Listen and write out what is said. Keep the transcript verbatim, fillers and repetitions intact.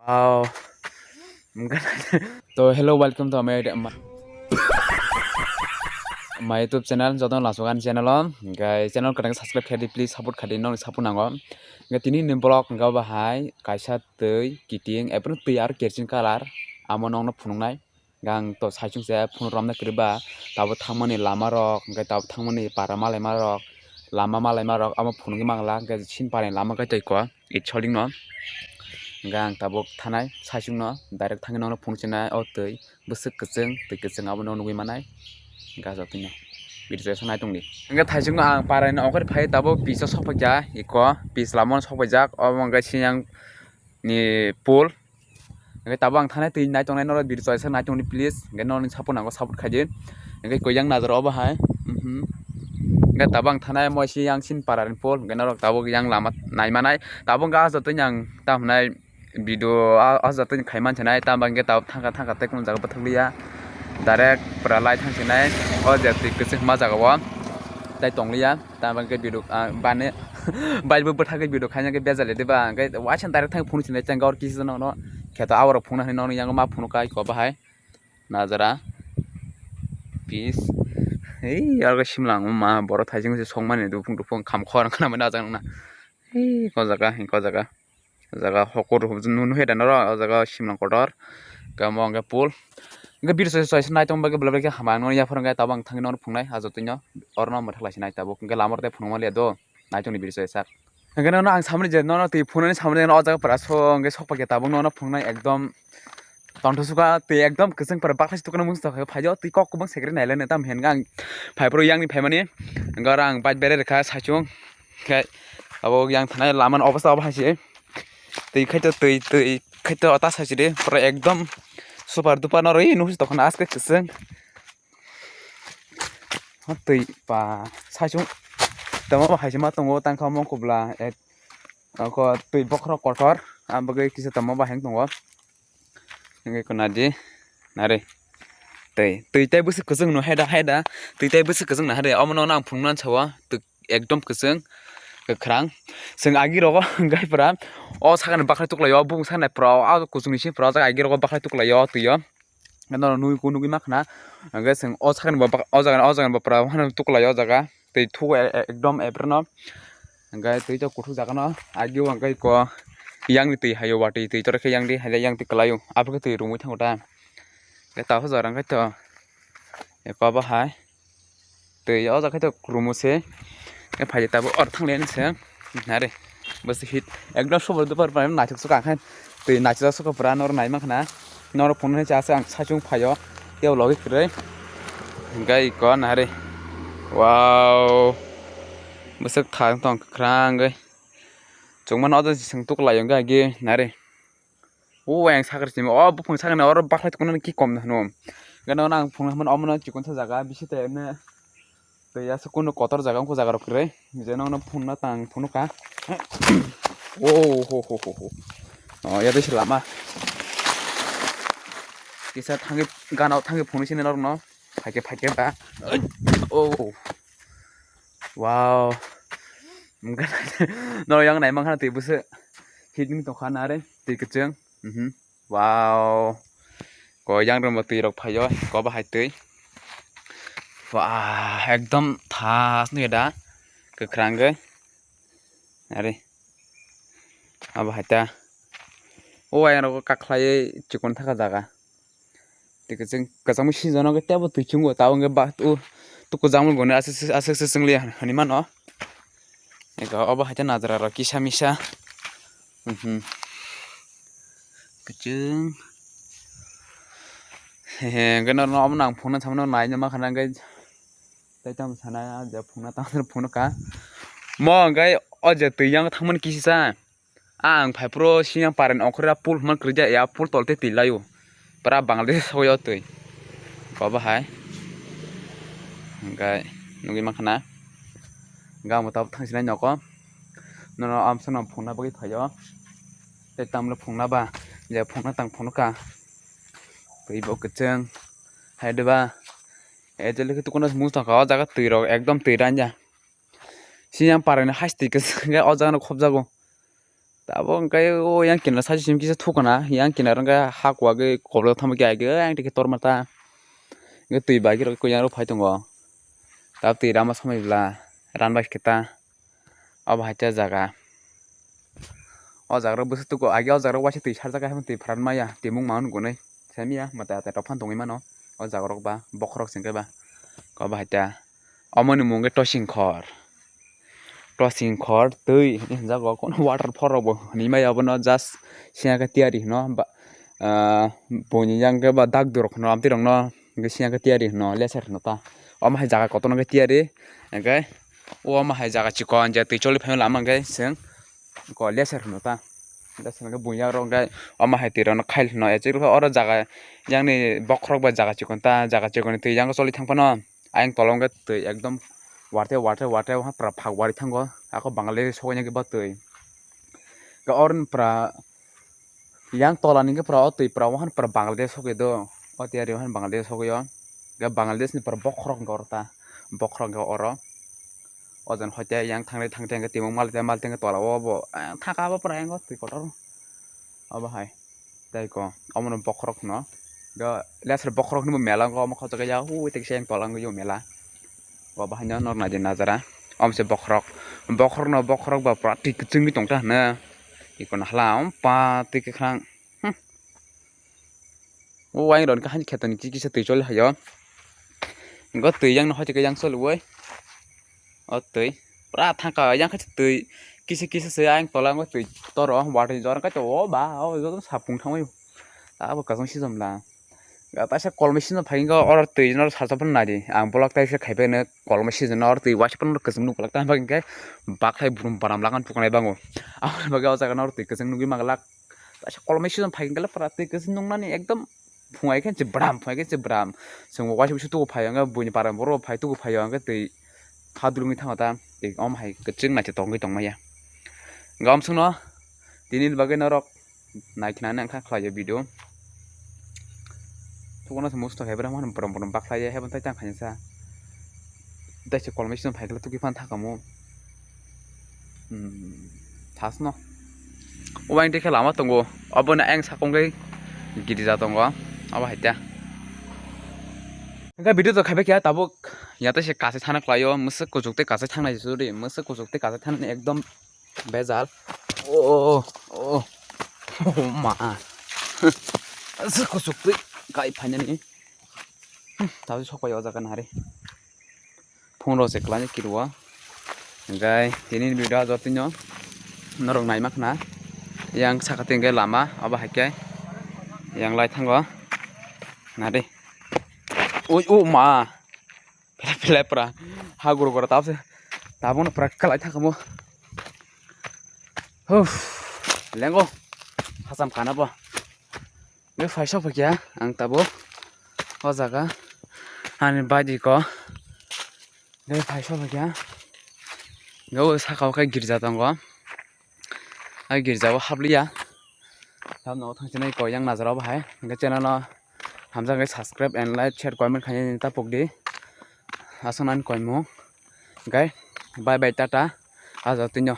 Oh. To hello, welcome to my, my, my YouTube channel, joto lasogan channel o. Guys, channel kadang subscribe khaidi, please support khaidi, nong support nango. Hingke tini ni vlog hingke bahai kaisa twi kiting, epro twi aro kerosene colour, amo nongno phunuknai. Gang to saichung se phone romna kwrwi ba, tabo thangmani lama rok, hingke tabo thangmani para malaima rok, lama malaima rok, amo phunugwi mangla, hingke sin parani lama khe twi ko, it soling no. Hingke ang tabuk thanai saichung no, direct thangwi nongno phunuk sinai, o twi bwswk kwchwng, twi kwchwng abo no nugwi manai, hingke ah jotoi no. Video se nai tongdi. Hingke thaisung no ang parai no ongkhor phai tabuk pisa sok phaikha, iko pis lama no sok paijak, obo hingke siyang ni pool. Hingke tabuk ang thanai twi nai tongnai norok video choisa nai tongdi please. Hingke norokni support nango, support khaidi. Hingke koyang nazar obo hai. Mhm. Hingke tabuk ang thanai moisi yang sin parani pool. Hingke norok tabuk yang lama nai manai. Tabuk hingke ah jotoi ang tamo hinai video ah, ah jotoi khai man sinai. Tamo hingke tabuk thangka thangka tei kunu jaga bwthakliya. Direct pura lai thang sinai. O je twi kwchwng ma jaga o. Tai tongliya. Tamo hingke video, ah, bani, bike bo bwthagwi video khaina khe bejal ya diba, hingke waisa direct thang phunuk sinai chang gaur kisa no, no, kheto aborok phunuk hinwi nokni yango ma phunuk kai ko bahai, najara, pis, ei, aro simlang ma borok thaising se songmani dupung dupung kham khor khna mani ajak nang na, ei, ko jaga, ko jaga. O jaga hokur nunu heda noro, o jaga simlang kotor. Hingke omo hingke pool. Hingke video se choisa nai tong bagwi belai khe hamya, noni yaphar hingke tabuk ang thangwi nongno phunuknai, ah jotoi no. Oro no mwthak lai se nai tabuk. Hingke lama rok tei phunukma liya do. Nai tongni video se sak. Hingke nono ang samani je, nono twi phunuknani samani je, o jaga pura so hingke sok paikha tabuk nono phunuknai ekdom. Tongthosuka twi ekdom kwchwng pura bakhlai se tukuna mungsa khe phaiyo, twi kok kubang sekre nailai nai tam hingke ang phai phuru yang ni phaimani. Hingke oro ang bike berai rwkha saichung. Khe abo yang thanai lama ni obostha obo hai se. Twi khaito twi, twi khaito ta sai se de. Pura ekdom super duper no rwi nukse tokhono aske kwchwng. Ha twi pa saichung. Tamo bo hai se ma tongo tangkha mokobla ek. Ako twi bokhorok kotor. Ang bagwi kisa tamo bahai tongo. Hingke kona di, nare. Tei, tei tai bwswk kwchwng no haida, haida. Tei tai bwswk kwchwng no haida. Omo no ang phunukna sawa, twi ekdom kwchwng, kwkhwrang. Chwng agi rogo hingke pura. O sakani bakhlai tuklaio, bung saknai pura. O kuchukni simi pura, o jaga agi rogo bakhlai tuklaio, twio. Ano nugwi, nugwi ma khna. Hingke chwng o sakani bo, o jaga, o jaga bo pura, hano tuklaio o jaga. Twi thugo e-, e-, ekdom ebreno. Hingke twi to kuthuk jaga no. Agi o hingke ko yang ni twi haio watwi twi tor khe yang di, hai yang twi kwlaio. Abo khe twi rumwi thango ta. Hingke ta ho jora hingke to. Eko bo hai. Twi o jaga khe to rumo se. Hingke phai tabuk or thang le se. Nare. Bwswk hit. Ekdom super duper pai naithok se kha khe. Twi naithok se pura noro nai ma khna. Noro phunuknai cha se ang saichung phaio. Tei logi kwrwi. Hingke iko nare. Wow. Bwswk thang tong kwkhwrang wngwi. Chwngmano o jaga se chwng tuklai hingke agi nare. O ayang sakri simi o buphang sakni oro bakhlai tuknani ki kom hino. Gana nang phunukna hwnmani omono chikon sa jaga bisi tai emne. Tei aswk kunu kotor jaga wngkha jaga rok kwrwi. Je nokno phunukna tang phunukha. O ho ho ho ho. O ya dei se lama. Kisa thangwi gana o thangwi phunuk sini norokno. Phaikhe phaikhe ba. O. Wow. Norok yang nai mankha twi bwswk. Hiding tongkha nare twi kwchwng. Mhm. Wow. Ko yang rwngbo twi rok phaio, ko bahai twi. Wah, ekdom thas nw da. Kwkhwrang gwi. Are. Abo hai ta. O yang rok kakhlai chikon thaka jaga. Twi kwchwng kwchangma sinjana khe tebo twi chungo tabo hwnkhe ba tu tu kwchangma goni aswk aswk se chwngliya hinwi mano. Ego obo hai khe najra rok kisa misa. Mhm. Kwchwng. He he hwnkhe norno omo nang phunukna samano naina ma khana hwnkhe tei tamo sana je phunukna tamo phunukha. Mo hwnkhe o je twi yang thangmani kisa sa. Ang phai phuru siyang parani ongkhorwi a pool hwnmani kwrwija, ya pool tol tei twi laio. Pura Bangladesh sogwi o twi. Kobo hai. Hwnkhe nugwi mankha na. Hwnkhe ang bo tabuk thangsinai nogo. Nono amsano phunukna bagwi phaio. Tei tamle phunukna ba. Je phunukna tang phunukha. Twi bo kwchwng. Hai de ba. Ejole khe tukuna mung tongkha o jaga twi rok ekdom twi ranja. Siyang parani haste khe o jaga no khobjago. Tabuk hwnkhe o yang kinaro side simi kisa thukana, yang kinaro hwnkhe ha kuwagwi koplok thangma khe aigwi ayang twi khe torma ta. Hwnkhe twi bagwi rok kuyang rok phai tongo. Tabuk twi rama somai bwla ran bai khe ta. Obo hai ta jaga. O jaga rok bwswk tugo, age o jaga rok waisa twi sarjak hai twi pharan maya, twi mung ma nugwi nai. Samiya mata ta tophan tongwi mano. O jaga rok ba bokhorok sengkhe ba. Obo hai ta. Omo ni mung khe Tosing khor. Tosing khor twi hinjago, kono waterfall rok bo hinwi maya obono, just siya khe tiyari hino ba, ah, buini yang khe ba dak durok hino amtwi rokno hwnkhe siya khe tiyari hino, leser hino ta. Omo hai jaga kotorno khe tiyari hwnkhe omo hai jaga chikon je twi choli phaima lama hwnkhe chwng ko leser hino ta. Leser hwnkhe buini yang rok hwnkhe omo hai twi rokno khail hino, oro jaga yang ni bokhorok bai jaga chikon ta, jaga chikon ni twi yang choli thang phano. Ayang tola hwnkhe twi ekdom wate wate wate wahai pura phak wari thango, ako Bangladesh sokya khe ba twi. Khe oro ni pura yang tola ni khe pura o twi pura wahai pura Bangladesh sokya do, o tiyari wahai Bangladesh sokya o. Khe Bangladesh ni pura bokhorok hwnkhe oro ta, bokhorok hwnkhe oro. O jani hoite yang thangri thangri hwnkhe twi mung malik malik hwnkhe tola o bo, eh, thaka bo pura yang o twi kotor. Obo hai. Tei ko, omono bokhorok hwno. Ga, lesser bokhorok hwnwi bo mela wngkha, omo khotokhe ya, ui, tei kisa yang tola wngwi o mela. Obo haino norok naidi najara. Omo se bokhorok. Bokhorokno bokhorok ba pura twi kwchwngwi tongkha hwno. Ikono hala, om pa twi kwkhwrang. Hmm. O waingrok ni kha haino kheto ni kisa twi choli hai o. Go twi yang no hoite khe yang choli oi. O twi pura thangka yang khe twi kisa kisa se ayang tola wngwi twi toro water ni jora khe o ba o joto sapung thangwi abo kwchwng sijom la. Kaisa kolmai sijom phai wngkha oro twi no salsa phano nai di ang vlog tai se khai phai no kolmai sijom no oro twi waisa phano kwchwng nuk glak ta hwnba hwnkhe bakhai brum baram lagan phukanai bango aboni bagwi o jaga no oro twi kwchwng nugwi manglak. Kaisa kolmai sijom phai wngkha le pura twi kwchwng nuknani ekdom phungai khe se bram phungai khe se bram. Chwng bo waisa waisa tuku phai o hwnkhe buini para borok phai tuku phai o hwnkhe twi phadulungwi thango ta twi omo hai kwchwng naithotok wngwi tongmaya. Hwnkhe omsongno tini ni bagwi norok naikhinani wngkha khlai o video. Thugo no se musto hai bwrang borom borom bakhlai ya hebo tai tang khainsa. Daise kolmai sijom phai khe tukui phan thakamo. Hmm, thasno. Obo ang tei khe lama tongo. Obo no ayang sakong khe girja tongo. Obo hai ta. Hwnkhe video to khaibai khe tabuk ya tei se kachi thana khlai o. Mwswk kuchuk tei kachi thangnai se suri. Mwswk kuchuk tei kachi thani ekdom bejal. O, o, o, o. O ma. Mwswk kuchuk tei kai phainani. Hmm, tabuk sok pai o jaga nari. Phone rok se kwlai kiri o. Hwnkhe tini ni video o jotino norok naima khna. Yang saka twi hwnkhe lama obo hai khe yang lai thango. Nadi. Ui, o ma. Pele pele pura. Ha guru guru tabse. Tabuk no pura kwlai thangkha mo. Huf. Lengo. Hasam kana bo. Be phaisa phaikya ang tabuk o jaga ani baidi ko be phaisa phaikya. Be o saka o khe girja tongo, a girja o hapliya. Tamno thangsinai koi yang najra o bahai hwnkhe channel o hamjakgwi subscribe and like share comment khainani ta pokdi. Aswk nani koimung hwnkhe bye bye tata. Aja tino.